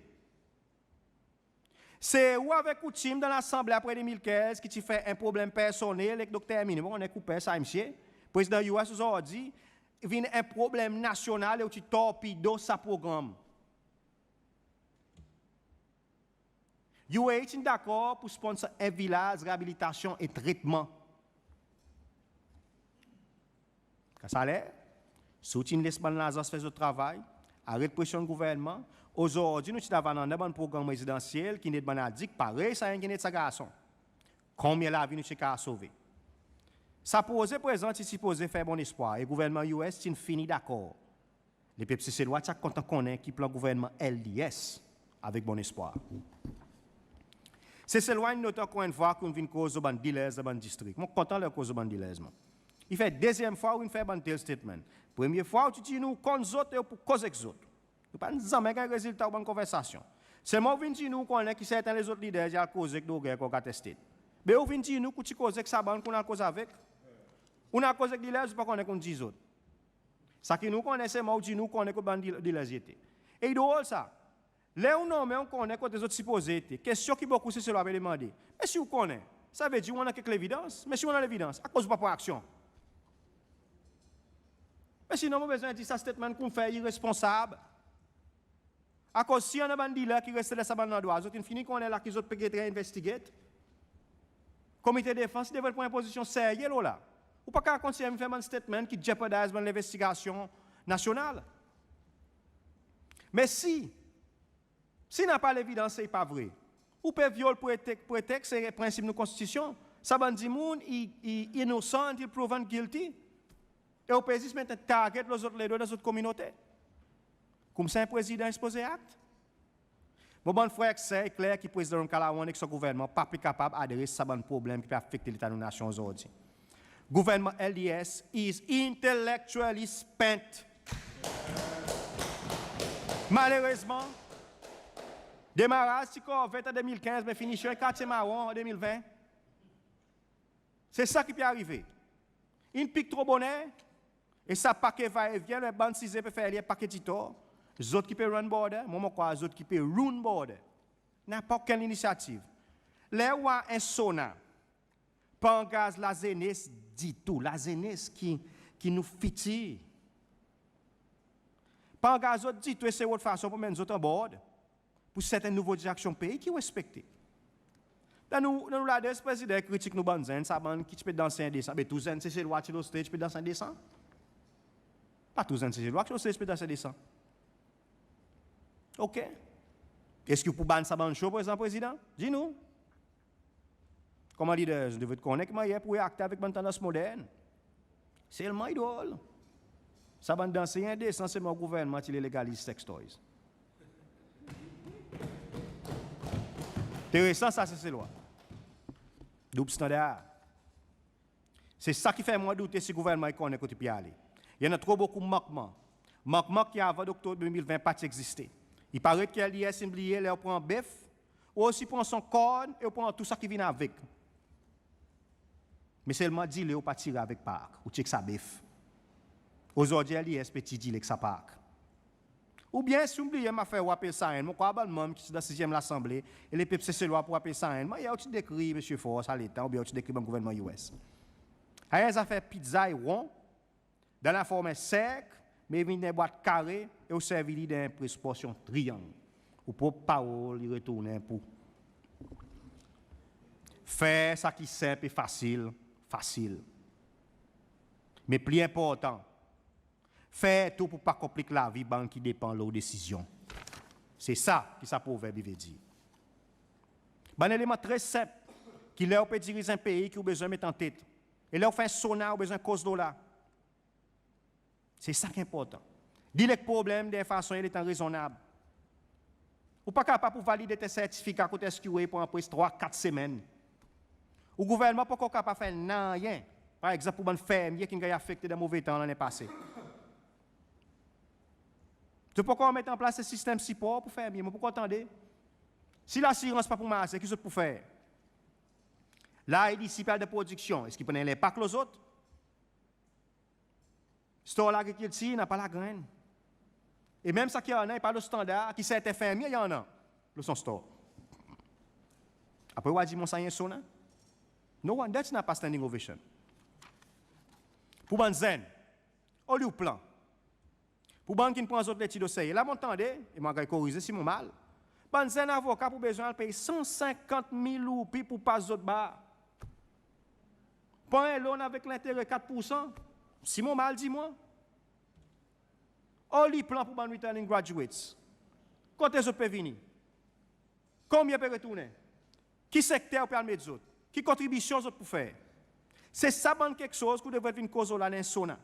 Se ou avek ou tim dan Lasanble apre de mil kenz ki ti fer en problenm personnel ek Dokter Herminie. Mon konnen ki ou per sa msye. Prezidan US ozordi, vin en problenm nasyonal e ou ti torpido sa progranm. UAE ti'n dakor pour sponsor en vilaz reabilitasyon e tretman. Kan sa ler, si ou ti'n les bann lazans fer zot travay, aret presyonn gouvernman, ozordi nou ti'n ava annan bann progranm rezidansyel ki'n ed bann adikt parey sa enn ki'n ed sa garson. Konbyen lavi nou ti'n kapab sove? Sa proze prezan ti sipoze fer Bon Espwar e gouvernman US ti'n fini dakor. Lepep Seselwa ti a kontan konnen ki plan gouvernman LDS avek Bon Espwar. Seselwa in note ankor enn fwa ki ou'n vin koz lo bann dealers dan bann distrik. Mon kontan ler ou koz lo bann dealers, mwan. I fer dezyenm fwa ou'n fer bann tel statement. Premye fwa ou ti dir nou ou konn zot e ou pou koz ek zot. Nou pa'n zanmen ganny rezilta ou bann konversasyon. Selman ou vin dir nou ou konnen ki serten lezot lider i al koz ek droger Corgat Estate. Be ou vin dir nou ki ou ti koz ek sa bann ki ou'n al koz avek? Ou'n al koz ek dealers, ou pa konnen ki ou'n dir zot? Sa ki nou konnen selman ou dir nou ou konnen kot bann deal-, dealers i ete. E i drol sa. Ler ou nonmen ou konnen kote zot sipoze ete. Kestyon ki bokou Seselwa pe demande. Me si ou konnen, savedir ou annan kek levidans. Me si ou annan levidans, akoz ou pa pran aksyon? Me sinon mon bezwen dir sa statement ki ou'n fer i iresponsab. Akoz si annan bann dealer ki reste dan sa bann landrwa, zot in fini konnen la ki zot pe get investigate. Komite Defans i devret pran en pozisyon serye lo la. Ou pa kapab kontinyen fer bann statement ki jeopardize bann lenvestigasyon nasyonal. Me si, si napa levidans e i pa vre, ou pe vyol pretek-, preteks e prensip nou Konstitisyon. Sa bann dimoun i, i inosan until proven guilty. E ou pe zis met en target lo zot ledo dan zot kominote. Koumsa en prezidan i sipoze act? Mon bann frer ek ser, i kler ki Prezidan Ramkalawan ek son gouvernman pa pe kapab adres sa bann problenm ki pe afekte leta nou nasyon ozordi. Gouvernman LDS is intellectually spent. Malerezman, demaraz ti korvet an de mil kenz, me finisyon i Kartye Mawon an de mil ven. Se sa ki pe arive. In pik tro boner, e sa pake va-e-vyen lo en bann size pe fer li en pake ditor. Zot ki pe run border, mwan mon krwar zot ki pe ruin border. Napa okenn linisyativ. Ler ou war en SONA pa angaz lazenes ditou, lazenes ki, ki nou fitir. Pa angaz zot ditou, e se ou fason pour menn zot anbord pour serten nouvo direksyon pei ki ou ekspekte. Dan nou, dan nou ladres Prezidan i kritik nou bann zenn, sa bann ki ti pe dans en desan. Be tou zenn Seselwa ki ti lo stage pe dans en desan? Pa tou zenn Seselwa ki ti lo stage pe dans en desan. Ok. Eski ou pou ban sa bann show prezan, Prezidan? Dir nou. Koman leader, ou devret konnen ki mannyer pour reakte avek bann tandans modern. Selman i drol. Sa bann dans i endesan, selman gouvernman ti le legaliz sex toys. Enteresan sa, Seselwa. Doub standar. Se sa ki fer mwan doute si gouvernman i konnen kot i pe ale. I annan tro bokou mankman. Mankman ki avan Oktob de mil ven pa ti egziste. I paret ki LDS in bliye ler ou pran bef, ou osi pran son korn e ou pran tou sa ki vin avek. Me selman dile ou pa tire avek park, ou tir ek sa bef. Ozordi LDS pe tir dile ek sa park. Oubyen si ou'n bliye, mon a fer ou apel sa enn. Mon krwar bann manm ki ti dan sizyenm Lasanble e lepep Seselwa pou apel sa enn. Mannyer ou ti dekrir Msye Faure sa letan, oubyen ou ti dekrir bann gouvernman US. Sa en zafer pizza e ron, dan laform en serk, me i vin dan en bwat kare e ou servi li dan en pres porsyon triyang. Ou prop parol i retournen pou fer sa ki senp e fasil, fasil. Me pli enportan, fer tou pou pa konplik lavi bann ki depan lo ou desizyon. Se sa ki sa proverb i vedir. Bann eleman tre senp ki ler ou pe diriz en pei ki ou bezwen met antet. E ler ou fer en SONA, ou bezwen koz lo la. Se sa ki enportan. Deal ek problenm dan en fason i letan rezonnab. Ou pa kapab pou validate en sertifika kot SQA pou pres trwa, kat semenn. Ou gouvernman pa ankor kapab fer nanryen, par egzanp, pou bann fermye ki'n ganny afekte dan move tan lannen pase. Zot pa ankor met an plas en sistenm sipor pou fermye. Mon pa ankor tande. Si lasirans pa pou marse, ki zot pou fer? La i disi pe al dan prodiksyon, eski i pou annan en lenpak lo zot? Store lagrikiltir napa lagrenn. E menm sa ki annan i pa lo standar ki serten fermye i annan lo son store. Apre ou a dir mwan sa i en SONA? No wonder ti napa standing ovation. Pou bann zenn, oli ou plan? Pou bann ki'n pran zot letid oserye, la mon tande, e mon a ganny korize si mon mal, bann zenn avoka pou bezwen al pey san senkant mil roupi pou pas zot bar. Pran en loan avek lentere kat poursan, si mon mal dir mwan. Oli plan pou bann returning graduates? Kote zot pe vini? Konbyen pe retournen? Ki sekter ou pe al met zot? Ki kontribisyon zot pou fer? Se sa bann keksoz ki ou devret vin koz lo la dan en SONA.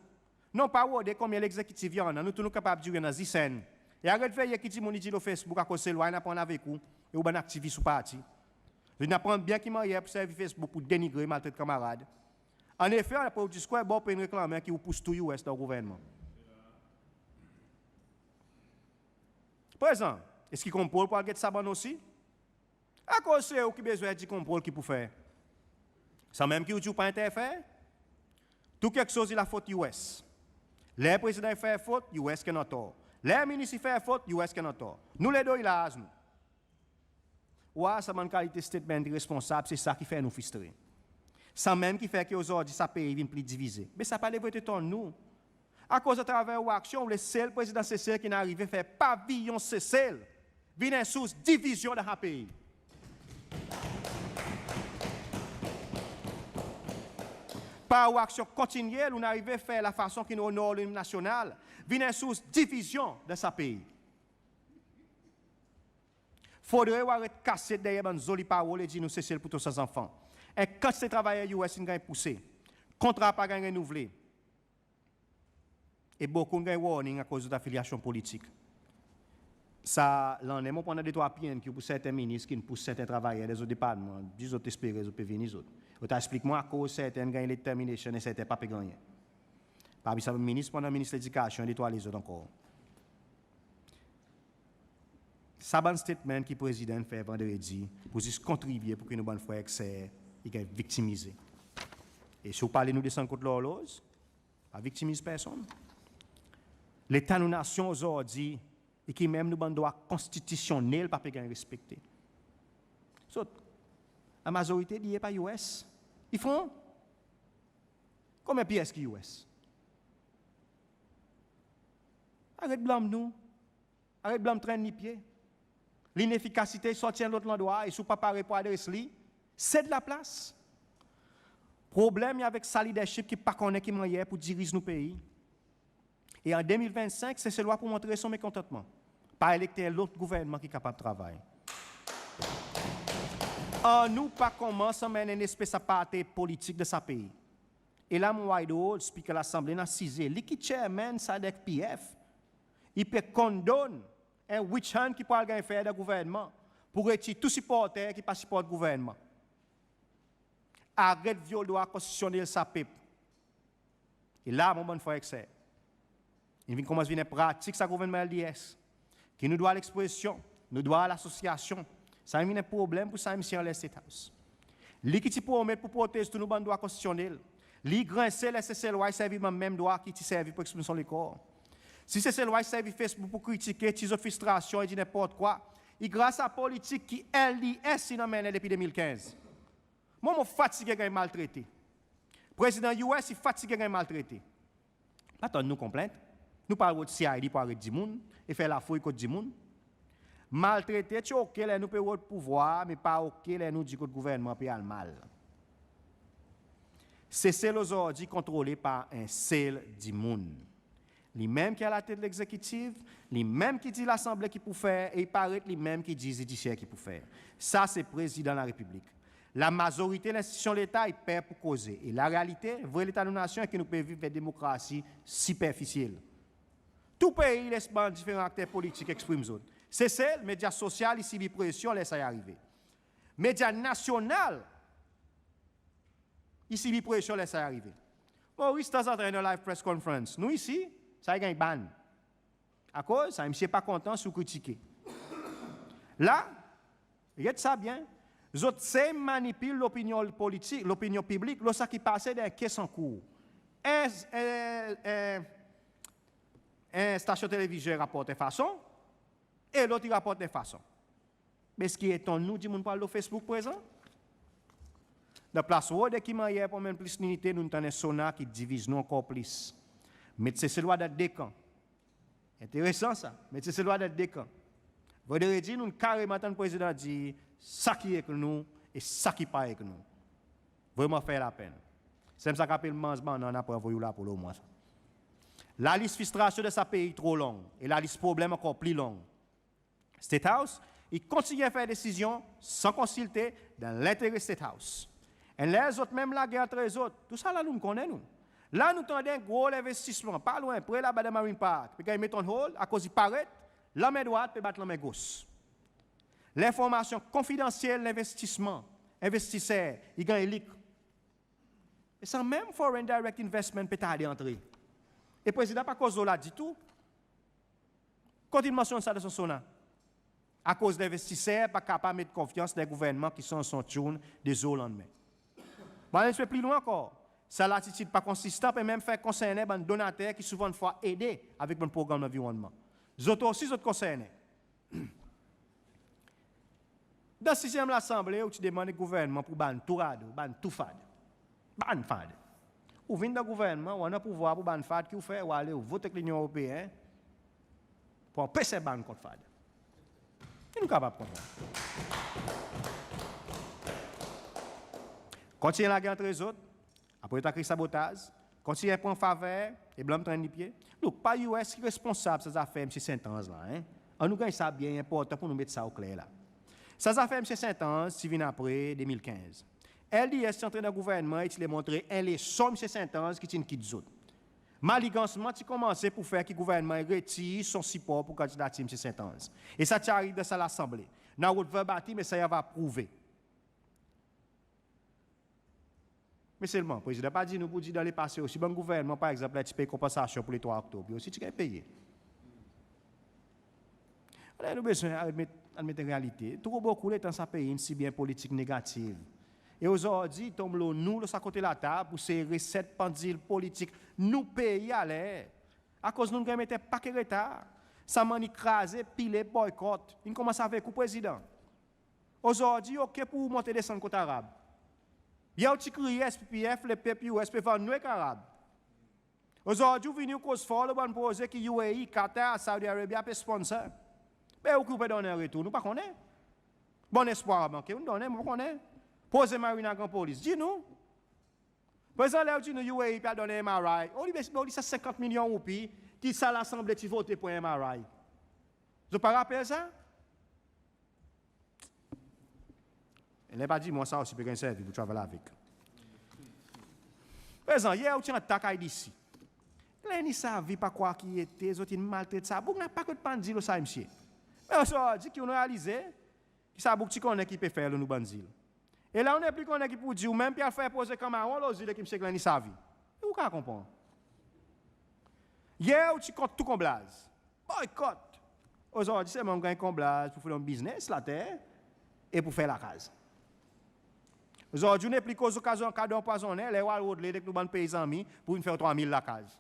Non pa rode konbyen Legzekitiv i annan, nou tou nou kapab dir i annan zis enn. E aret veye ki dimoun i dir lo Facebook akoz Seselwa in aprann avek ou e ou bann aktivis ou parti. Zot in aprann byen ki mannyer pou servi Facebook pou denigre, maltret kanmarad. Annefe, apre ou diskour, bon, ou pe reklame ki ou pous tou US dan ou gouvernman. Prezan, eski Compol pou al get sa bann osi? Akoz se ou ki bezwen dir Compol ki pou fer? Sanmenm ki ou dir ou pa enterfer? Tou keksoz i lafot US. Ler Prezidan i fer fot, US ki annan tor. Ler Minis i fer fot, US ki annan tor. Nou ledo i larz nou. Ou war sa bann kalite statement iresponsab, se sa ki fer nou fristre. Sanmenm ki fer ki ozordi sa pei i vin pli divize. Me sa pa devret etonn nou. Akoz atraver ou aksyon, ou le sel Prezidan Sesel ki'n arive fer paviyon Sesel vin en sours divizyon dan sa pei. Par ou aksyon kontinyel, ou'n arive fer lafason ki nou onor lim nasyonal vin en sours divizyon dan sa pei. Fodre ou aret kasyet deryer bann zoli parol e dir nou Sesel pou tou sa zanfan. En kantite travayer US in ganny pouse. Kontra pa ganny renouvle. E bokou in ganny warning akoz zot afilyasyon politik. Sa lannen mon pou annan detrwa PNQ pou serten minis ki'n pous serten travayer dan zot departman, dir zot espere zot pe vini zot. Zot a eksplik mwan akoz serten in ganny let termination e serten pa pe gannyen. Parmi sa minis, pou annan Minis Ledikasyon e detrwa lezot ankor. Sa bann statement ki Prezidan in fer Vandredi pou zis kontribye pou ki nou bann frer ek ser i ganny viktimize. E si ou pa le nou desann kot lorloz, pa viktimiz personn. Leta nou nasyon ozordi i ki menm nou bann drwa konstitisyonnel pa pe ganny respekte. Zot, lamazorite dir pa US. I fran. Konbyen PS ki US? Aret blanm nou. Aret blanm trenn lipye. Linefikasite i sorti en lot landrwa e si ou pa pare pou adres li, sed laplas. Problenm i avek sa leadership ki pa konnen ki mannyer pou diriz nou pei. E an de mil vennsenk, Seselwa pou montre son mekontantman. Pa elekte en lot gouvernman ki kapab travay. Annou pa konmans anmenn en lespes apartheid politik dan sa pei. E la mon war i drol, Spiker Lasanble in asize, li ki Chairman SADC-PF, i pe condone en witch hunt ki pou al ganny fer dan gouvernman pou retir tou siporter ki pa siport gouvernman. Aret vyol drwa konstitisyonnel sa pep. E la mon bann frer ek ser, in vin konmans vin en pratik sa gouvernman LDS, ki nou drwa lekspresyon, nou drwa lasosyasyon, sa in vin en problenm pou sa msye anler State House. Li ki ti promet pou protez tou nou bann drwa konstitisyonnel, li i grense ler Seselwa i servi bann menm drwa ki i ti servi pou eksprime son lekor. Si Seselwa i servi Facebook pour kritike, tir zot fristrasyon e dir nenport kwa, i gras a politik ki LDS in anmennen depi de mil kenz. Mwan mon fatige ganny maltrete. Prezidan US i fatige ganny maltrete. Pa tann nou konplent. Nou pa al rod CID pour aret dimoun e fer lafouy kot dimoun. Maltrete ti ok ler nou pe rod pouvwar, me pa ok ler nou dir kot gouvernman pe al mal. Sesel ozordi i kontrole par en sel dimoun. Li menm ki a latet Legzekitiv, li menm ki dir Lasanble ki pour fer, e i paret li menm ki dir Zidisyer ki pour fer. Sa se Prezidan Larepiblik. Lamazorite lenstitisyon Leta i per pour koze. E larealite, vre leta nou nasyon, ki nou pe viv dan en demokrasi siperfisyel. Tou pei i les bann diferan akter politik eksprim zot. Sesel, medya sosyal i sibir presyon ler sa i arive. Medya nasyonal i sibir presyon ler sa i arive. Moris tanzantan i annan live press conference. Nou isi, sa i ganny ban. Akoz sa msye pa kontan si ou kritike. La, get sa byen, zot sey manipil lopinyon politik, lopinyon piblik lo sa ki pase dan en case an kour. En, en, en, en stasyon televizyon i raport en fason e lot i raport en fason. Me eski i etonn nou dimoun pour al lo Facebook prezan? Dan plas rode ki mannyer pour anmenn plis linite, nou'n tann en SONA ki diviz nou ankor plis. Met Seselwa dan de kan. Enteresan sa, met Seselwa dan de kan. Vandredi nou'n kareman tann Prezidan dir sa ki ek nou e sa ki pa ek nou. Vreman fer lapenn. Sanmenm sa ki apel manz bannann apre anvoy ou lapol omwen sa. Lalis fristrasyon dan sa pei i tro long e lalis problenm ankor pli long. State House i kontinyen fer desizyon san konsilte dan lentere State House. Enn ler zot menm lager antre zot, tousala nou'n konnen nou. La nou tande en gro lenvestisman pa lwen pre laba dan Marine Park pe ganny met on hold akoz i paret lanmen drwat pe bat lanmen gos. Lenformasyon konfidansyel lenvestisman, envestiser i ganny leak. E sanmenm foreign direct investment pe tarde antre. E Prezidan pa koz lo la ditou. Kot in mansyonn sa dan son SONA? Akoz lenvestiser pa kapab met konfyans dan en gouvernman ki sanz son tune de zour o lannmen. Mon anvi pe pli lwen ankor. Sa latitid pa konsistan pe menm fer konsernen bann donater ki souvandfwa ede avek bann progranm lanvironnman. Zot osi zot konsernen. Dan sizyenm Lasanble ou ti demann ek gouvernman pour bann tou rado, bann tou FAD. Bann FAD. Ou vin dan gouvernman, ou annan pouvwar pour bann FAD, ki ou fer? Ou ale ou vot ek Linyon Eropeen pour anpes en ban kont FAD. Ki nou kapab konpran? Kontinyen lager antre zot, apre zot a kriy sabotaz, kontinyen pran faver e blanm trenn lipye. Look, pa US ki responsab sa zafer Msye St Ange la, en? Annou ganny sa byen, i enportan pour nou met sa o kler la. Sa zafer Msye St Ange ti vin apre de mil kenz. LDS ti antre dan gouvernman e ti le montre en leson Msye St Ange ki ti'n kit zot. Manigansman ti konmanse pour fer ki gouvernman i retir son sipor pour kandidatir Msye St Ange. E sa ti ariv dan sa Lasanble. Nou a rod verbatim e sa i ava prouve. Me selman, Prezidan pa dir nou pour dir dan lepase osi bann gouvernman, par egzanp, ler ti pey konpansasyon pour le trwa Oktob, zot osi ti ganny peye. Ler nou bezwen admet, admet en realite. Tro bokou letan sa pei in sibir en politik negativ. E ozordi i tonm lo nou, lo sa kote latab pour sey reset pandil politik nou pei aler. Akoz nou'n ganny met en pake retar. Sa manny kraze, pile, boykot. In konmans avek ou, Prezidan. Ozordi i ok pour ou monte desann kot Arab. Yer ou ti kriye SPPF, lepep US pe vann nou ek Arab. Ozordi ou vini ou koz for lo bann proze ki UAE, Qatar, Saudi Arabia pe sponsor. Be ou ki ou pe donnen an retour, nou pa konnen. Bon Espoir, banke ou'n donnen, mon pa konnen. Proze Marina Grand Police, dir nou. Prezan ler ou dir nou UAE pe al donnen MRI, oli, be oli sa senkant milyon roupi ki sa Lasanble ti vote pour MRI. Zot pa rapel sa? Ler pa dir mwan sa osi pe ganny servi pour travel avek. Prezan, yer ou ti atak IDC. Ler ni savi pa kwa ki i ete, zot in maltret sa boug, napa kot pa'n dir lo sa msye. Me ozordi ki ou'n realize ki sa boug ti konnen ki pe fer lo nou bann zil. E la ou nepli konnen ki pour dir, ou menm pe al fer proze Kanmaron lo zil ek msye Glenn Isavi. E ou kapab konpran. Yer ou ti kont tou konblaz. Boykot. Ozordi selman ou ganny konblaz pour fer en biznes later e pour fer lakaz. Ozordi ou nepli koz lo kado anpwazonnen ler ou al rod led ek nou bann pei zanmi pour vin fer trwa mil lakaz.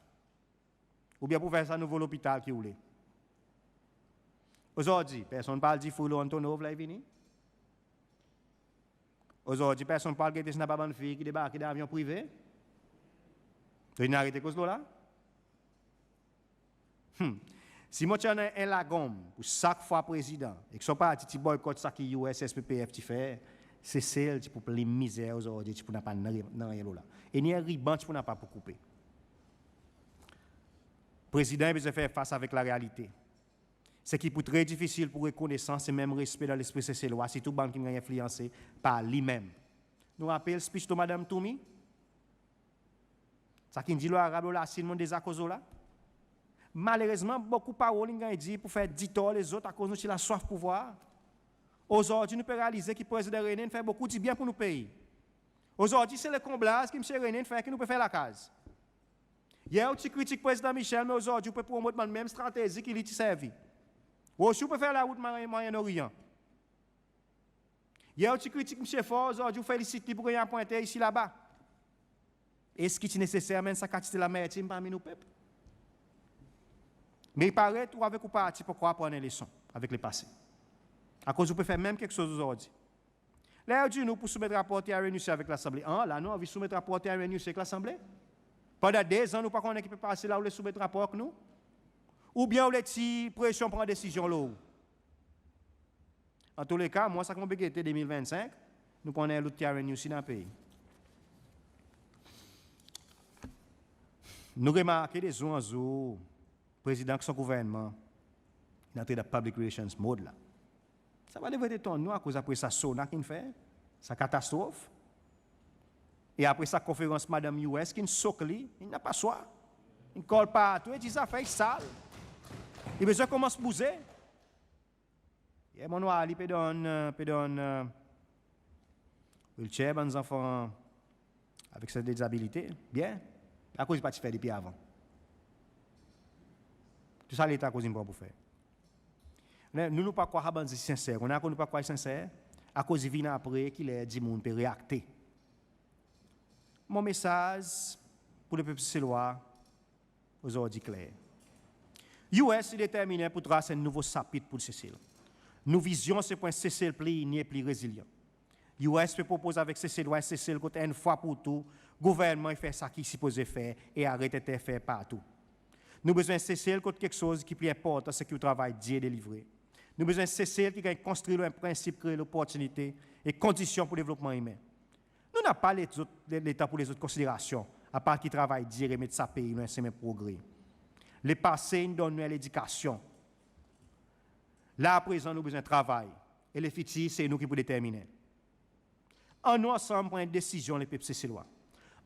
Oubyen pou fer sa nouvo lopital ki oule. Ozordi personn pa al dir fouy lo Antonov ler i vini? Ozordi personn pa al gete si napa bann fiy ki debarke dan avyon prive? Zot in arete koz lo la? Hmm. Si mon ti annan en lagonm pour sak fwa Prezidan ek son parti ti boykot sa ki US SPPF ti fer, Sesel ti pou pli mizer ozordi, ti pou napa nanryen lo la. E ni en riban ti pou napa pou koupe. Prezidan i bezwen fer fas avek larealite. Se ki pou tre difisil pou rekonesans e menm respe dan lespri Seselwa, sirtou bann ki'n ganny enfliyanse par li menm. Nou rapel speech to Madanm Twomey? Sa ki'n dir lo Arab, lo Lasin, mon'n deza koz lo la. Malerezman bokou parol in ganny dir pour fer ditor lezot akoz nou ti laswaf pouvwar. Ozordi nou pe realize ki Prezidan Rene in fer bokou dibyen pour nou pei. Ozordi se lekonblaz ki Msye Rene in fer ki nou pe fer lakaz. Yer ou ti kritik Prezidan Michel, me ozordi ou pe promot bann menm stratezi ki li ti servi. Ou osi ou pe fer larout Mwayen Oryan. Yer ou ti kritik Msye Faure, ozordi ou felisit li pour ganny apwente isi laba. Eski ti neseser anmenn sa kantite lamertim parmi nou pep? Me i paret ou avek ou parti pa ankor aprann en leson avek lepase. Akoz ou pe fer menm keksoz ozordi. Ler ou dir nou pou soumet rapor TRNUC avek Lasanble, an la nou anvi soumet rapor TRNUC avek Lasanble? Pandan de zan nou pa konnen ki pe pase la, ou le soumet rapor avek nou? Oubyen ou le tir presyon pran desizyon lo ou? Antouleka mwan sa ki mon pe gete de mil vennsenk, nou pou annan en lot TRNUC dan pei. Nou remarke de zour an zour Prezidan ek son Gouvernman in antre dan public relations mode la. Sa pa devret etonn nou akoz apre sa SONA ki'n fer, sa katastrof, e apre sa konferans madanm US ki'n sok li, in napa swa. In call partou e dir zafer i sal. I bezwen komans bouze. Yer mon'n war li pe donn, pe donn wheelchair bann zanfan avek sa dezabilite. Byen. Akoz i pa ti fer depi avan? Tou sa letan akoz in pran pou fer? Nou, nou pa krwar sa bann zis senser. Ou konnen akoz nou pa krwar i senser? Akoz i vin apre ki ler dimoun pe reakte. Mon mesaz pour lepep Seselwa ozordi kler. US i determinen pour tras en nouvo sapit pour Sesel. Nou vizyon se pour en Sesel pli ini e pli rezilyan. US pe propoz avek Seselwa en Sesel kot enn fwa pour tou Gouvernman i fer sa ki i sipoze fer e aret enterfer partou. Nou bezwen en Sesel kot keksoz ki pli enportan se ki ou travay dir e delivre. Nou bezwen en Sesel ki ganny konstri lo en prensip kree loportinite e kondisyon pour devlopman imen. Nou napa lezot, letan pour lezot konsiderasyon apard ki travay dir e met sa pei lo en semen progre. Lepase in donn nou en ledikasyon. La aprezan nou bezwen travay e lefitir se nou ki pou determinen. Annou ansanm pran en desizyon lepep Seselwa.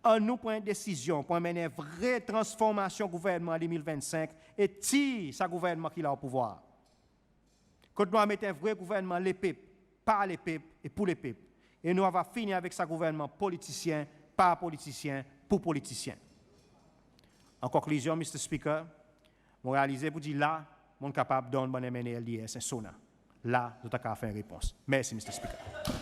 Annou pran en desizyon pour anmenn en vre transformasyon Gouvernman an de mil vennsenk e tir sa Gouvernman ki la o pouvwar. Kot nou a met en vre Gouvernman lepep, par lepep e pour lepep. E nou ava fini avek sa Gouvernman politisyen, par politisyen, pour politisyen. An konklizyon Mr Speaker, mon realize pour dir la mon'n kapab donn bann MNA LDS en SONA. La zot a kapab fer en repons. Mersi Mr Speaker.